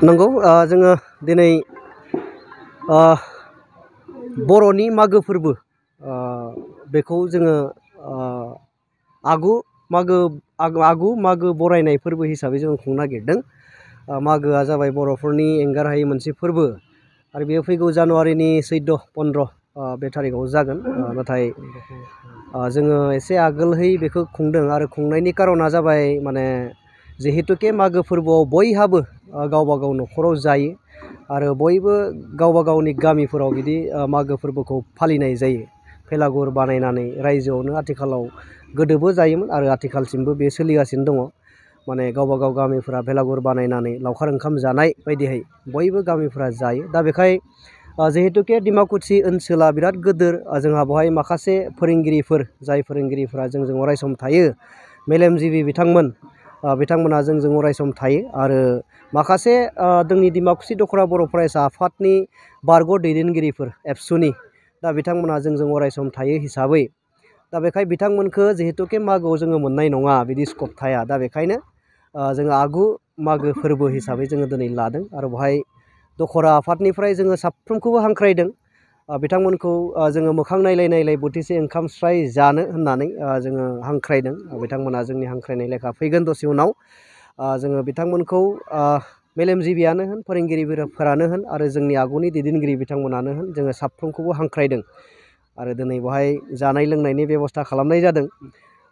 नंगौ जोङो दिनै बर'नि मागो फोरबो बेखौ जोङो आगु मागो बरायनाय फोरबो हिसाबै जों खुंनो नागिरदों। मागोआ जाबाय बर'फोरनि एंगारहायै मोनसे फोरबो आरो बेयो फैगौ जानुवारिनि 14-15 बे थारिखआव जागोन। नाथाय जोङो एसे आगोलहै बेखौ खुंदों आरो खुंनायनि कारना जाबाय माने जिहेतुके मागो फोरबोआव बयहाबो गावबा गाव न'खराव जायो आरो बयबो गावबा गावनि गामिफोराव बिदि मागो फोरबोखौ फालिनाय जायो। भेलागुर बानायनानै रायजोआवनो आथिखालाव गोदोबो जायोमोन आरो आथिखालसिमबो बे सोलिगासिनो दङ। माने गावबा गाव गामिफोरा भेलागुर बानायनानै लावखार ओंखाम जानाय बायदिहाय बयबो गामिफोरा जायो। दा बेखाय जिहेतुके डिमाकुसि ओनसोला बिराद गिदिर, जोंहा बेवहाय माखासे फोरोंगिरिफोर जाय फोरोंगिरिफोरा जोंजों अरायसम थायो, मेलेमजिबि बिथांमोना जोंजों अरायसम थायो आरो माखासे जोंनि डिमाकुसि दख'रा बर' फरायसा आफादनि बारग' दैदेनगिरिफोर एबसुनि दा बिथांमोना जोंजों अरायसम थायो हिसाबै दा बेखाय बिथांमोनखौ जिहेतुके मागोआव जोङो मोननाय नङा बिदि स्कप थाया। दा बेखायनो जोङो आगु मागो फोरबो हिसाबै जोङो दिनै लादों आरो बेवहाय दख'रा आफादनिफ्राय जोङो साफ्रोमखौबो हांख्रायदों बिथांमोनखौ जोङो मोखां नायलाय बोथिसे ओंखाम स्राय जानो होननानै जोङो हांख्रायदों। बिथांमोना जोंनि हांख्रायनाय लेखा फैगोन दसे उनाव जोङो बिथांमोनखौ मेलेमजिबियानो होन, फोरोंगिरिफोरानो होन आरो जोंनि आगुनि दैदेनगिरि बिथांमोनानो होन, जोङो साफ्रोमखौबो हांख्रायदों आरो दिनै बेवहाय जानाय लोंनायनि बेबस्था खालामनाय जादों।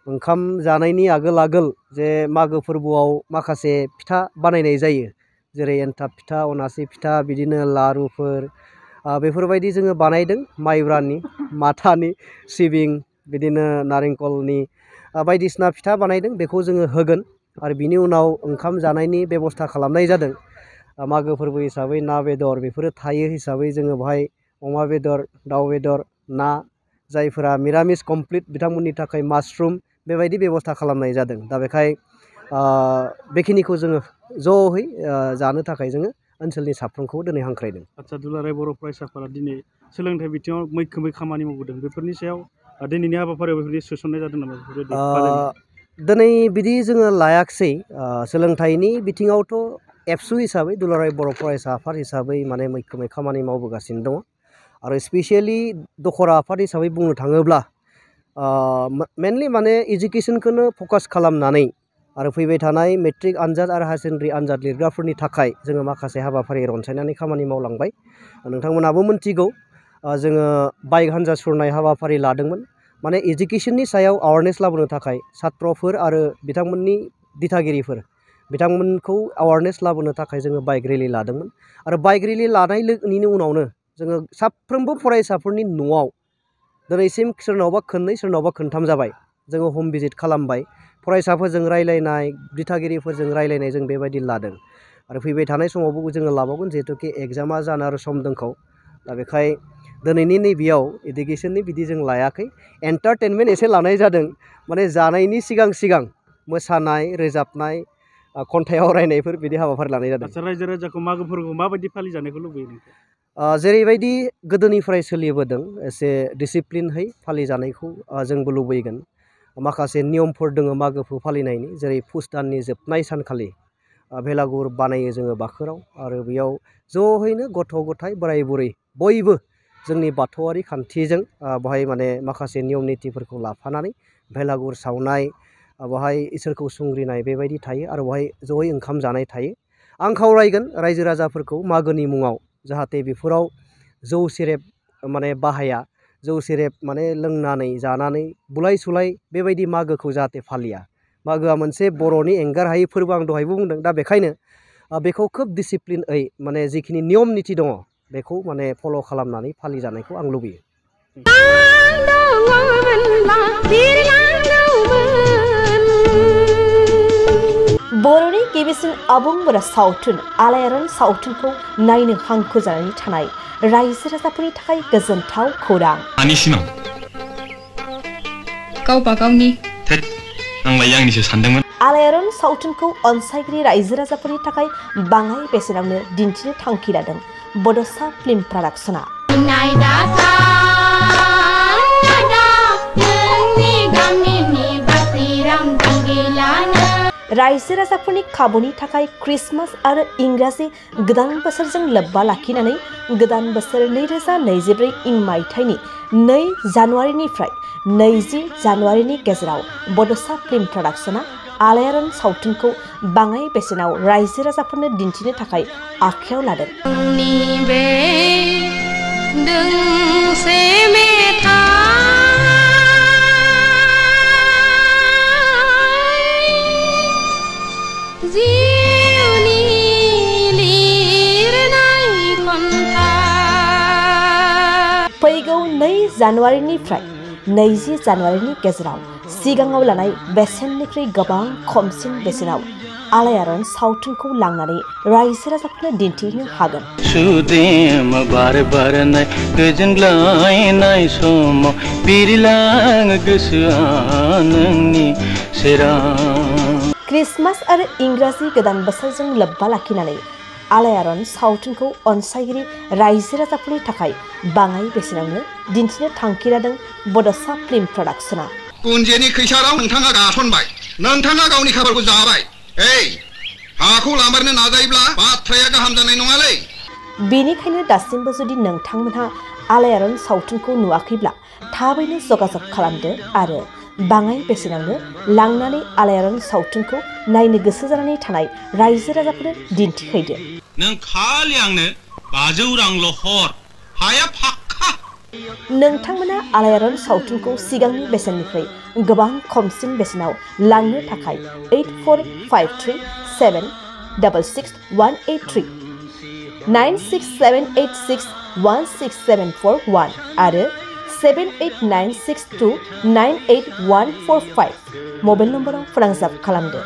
ओंखाम जानायनि आगोल जे मागो फोरबोआव माखासे फिथा बानायनाय जायो, जेरै एन्थाब फिथा, अनासि फिथा, बिदिनो लारुफोर बेफोरबायदि जोङो बानायदों। माइब्रानि, माथानि, सिबिं, बिदिनो नारेंखलनि बायदिसिना फिथा बानायदों, बेखौ जोङो होगोन आरो बिनि उनाव ओंखाम जानायनि बेबस्था खालामनाय जादों। मागो फोरबो हिसाबै ना बेदर बेफोरो थायो हिसाबै जोङो बेवहाय अमा बेदर, दाउ बेदर, ना, जायफोरा मिरामिस कमप्लिट बिथांमोननि थाखाय माशरुम बेबायदि बेबस्था खालामनाय जादों। दा बेखाय बेखिनिखौ जोङो ज'है जानो थाखाय जोङो ओनसोलनि साफ्रोमखौबो दिनै हांख्रायदों। आदसा दुलाराय बर' फरायसाफोरा दिनै सोलोंथाइ बिथिङाव मैखोमै खामानि मावबोदों, बेफोरनि सायाव दिनैनि हाबाफारियाव बेफोरबायदि सोसननाय जादों नामा? दिनै बिदि जोङो लायाखिसै। सोलोंथाइनि बिथिङावथ' एबसु हिसाबै दुलाराय बर' फरायसा आफाद हिसाबै माने मैखोमै खामानि मावबोगासिनो दङ आरो स्पेसियेलि दख'रा आफाद हिसाबै बुंनो थाङोब्ला मेनलि माने इडुकेसनखौनो फकास खालामनानै आरो फैबाय थानाय मेट्रिक आनजाद आरो हायार सेकेन्डारि आनजाद लिरग्राफोरनि थाखाय जोङो माखासे हाबाफारि रनसायनानै खामानि मावलांबाय। नोंथांमोनाबो मिन्थिगौ जोङो बाइक हान्जा सुरनाय हाबाफारि लादोंमोन। माने इडुकेसननि सायाव एवारनेस लाबोनो थाखाय सात्रफोर आरो बिथांमोननि दिथागिरिफोर बिथांमोनखौ एवारनेस लाबोनो थाखाय जोङो बाइक रेलि लादोंमोन आरो बाइक रेलि लानायनि उनावनो जोङो साफ्रोमबो फरायसाफोरनि न'आव दिनैसिम सोरनावबा खननै सोरनावबा खनथाम जाबाय जोङो हम भिजिट खालामबाय, फरायसाफोरजों रायलायनाय, दिथागिरिफोरजों रायलायनाय जों बेबायदि लादों आरो फैबाय थानाय समावबो जोङो लाबावगोन, जिहेतुके एग्जामा जानो आरो सम दंखौ। दा बेखाय दिनैनि नैबेयाव इडुकेसननि बिदि जों लायाखै, एन्टारटेनमेन्ट एसे लानाय जादों। माने जानायनि सिगां मोसानाय, रोजाबनाय, खन्थाइ आवरायनायफोर बिदि हाबाफारि लानाय जादों। आदसा रायजो राजाखौ मागो फोरबोखौ माबायदि फालिजानायखौ लुबैयो? जेरैबायदि गोदोनिफ्राय सोलिबोदों एसे डिसिप्लिनहै फालिजानायखौ जोंबो लुबैगोन। माखासे नियमफोर दङ मागोखौ फालिनायनि, जेरै पुस दाननि जोबनाय सानखालि भेलागुर बानायो जोङो बाखोराव आरो बेयाव ज'हैनो गथ' गथाय, बोराय बुरै बयबो जोंनि बाथौआरि खान्थिजों बेवहाय माने माखासे नियम नितिफोरखौ लाफानानै भेलागुर सावनाय, बेवहाय इसोरखौ सुंग्रिनाय बेबायदि थायो आरो बेवहाय जयै ओंखाम जानाय थायो। आं खावलायगोन रायजो राजाफोरखौ मागोनि मुङाव जाहाथे बेफोराव जौ सेरेब माने बाहाया, जौ सेरेब माने लोंनानै जानानै बुलाय सुलाय बेबायदि मागोखौ जाहाथे फालिया। मागोआ मोनसे बर'नि एंगारहायै फोरबो, आं दहायबो बुंदों। दा बेखायनो बेखौ खोब डिसिप्लिनै माने जिखिनि नियम निति दङ बेखौ माने फल' खालामनानै फालिजानायखौ आं लुबैयो। बर'नि गिबिसिन आबुं सावथुन आलायारन सावथुनखौ नायनो हांखुर जानानै थानाय रायजो राजाफोरनि थाखाय गोजोनथाव खौरां। गावबा गावनि आंलाय आंनिसो सानदोंमोन। आलायारन सावथुनखौ अनसायगिरि रायजो राजाफोरनि थाखाय बाङाय बेसेनावनो दिन्थिनो थांखि लादों बड'सा फिल्म प्रडाक्शना। रायजो राजाफोरनि खाबुनि थाखाय क्रिसमास आरो इंराजि गोदान बोसोरजों लोब्बा लाखिनानै गोदान बोसोर 2024 इं मायथाइनि 2 जानुवारिनिफ्राय 20 जानुवारिनि गेजेराव बड'सा फिल्म प्रडाक्शना आलायारन सावथुनखौ बाङाइ बेसेनाव रायजो राजाफोरनो दिन्थिनो थाखाय आखायाव लादों। फैगौ 2 जानुवारिनिफ्राय 20 जानुवारिनि गेजेराव सिगाङाव लानाय बेसेननिख्रुइ गोबां खमसिन बेसेनाव आलायारन सावथुनखौ लांनानै रायजो राजाफोरनो दिन्थिनो हागोन। सुदेम बार बारनाय गोजोनग्लायनाय समाव बिरलाङो गोसोआ नोंनि सेराव। क्रिसमास आरो इंराजि गोदान बोसोरजों लोब्बा लाखिनानै आलायारन सावथुनखौ अनसायगिरि रायजो राजाफोरनि थाखाय बाङाइ बेसेनावनो दिन्थिनो थांखि लादों बड'सा फिल्म प्रडाक्शना। कुन्जेनि खैसाराव नोंथाङा गासनबाय, नोंथाङा गावनि खाफालखौ जाबाय। हाखौ लामारनो नाजायोब्ला बाथ्राया गाहाम जानाय नङालै। बेनिखायनो दासिमबो जुदि नोंथांमोनहा आलायारन सावथुनखौ नुवाखैब्ला थाबैनो जगाजग खालामदो आरो बाङाइ बेसेनावनो लांनानै आलायारन सावथुनखौ नायनो गोसो जानानै थानाय रायजो राजाफोरनो दिन्थिहैदो। नों खालि आंनो 500 रांल' हर, हाया फाक्का। नोंथांमोना आलायारन सावथुनखौ सिगांनि बेसेननिफ्राय गोबां खमसिन बेसेनाव लांनो थाखाय 8453766183 9678616741 आरो 7896298145 मबाइल नम्बराव फोनांजाब खालामदो।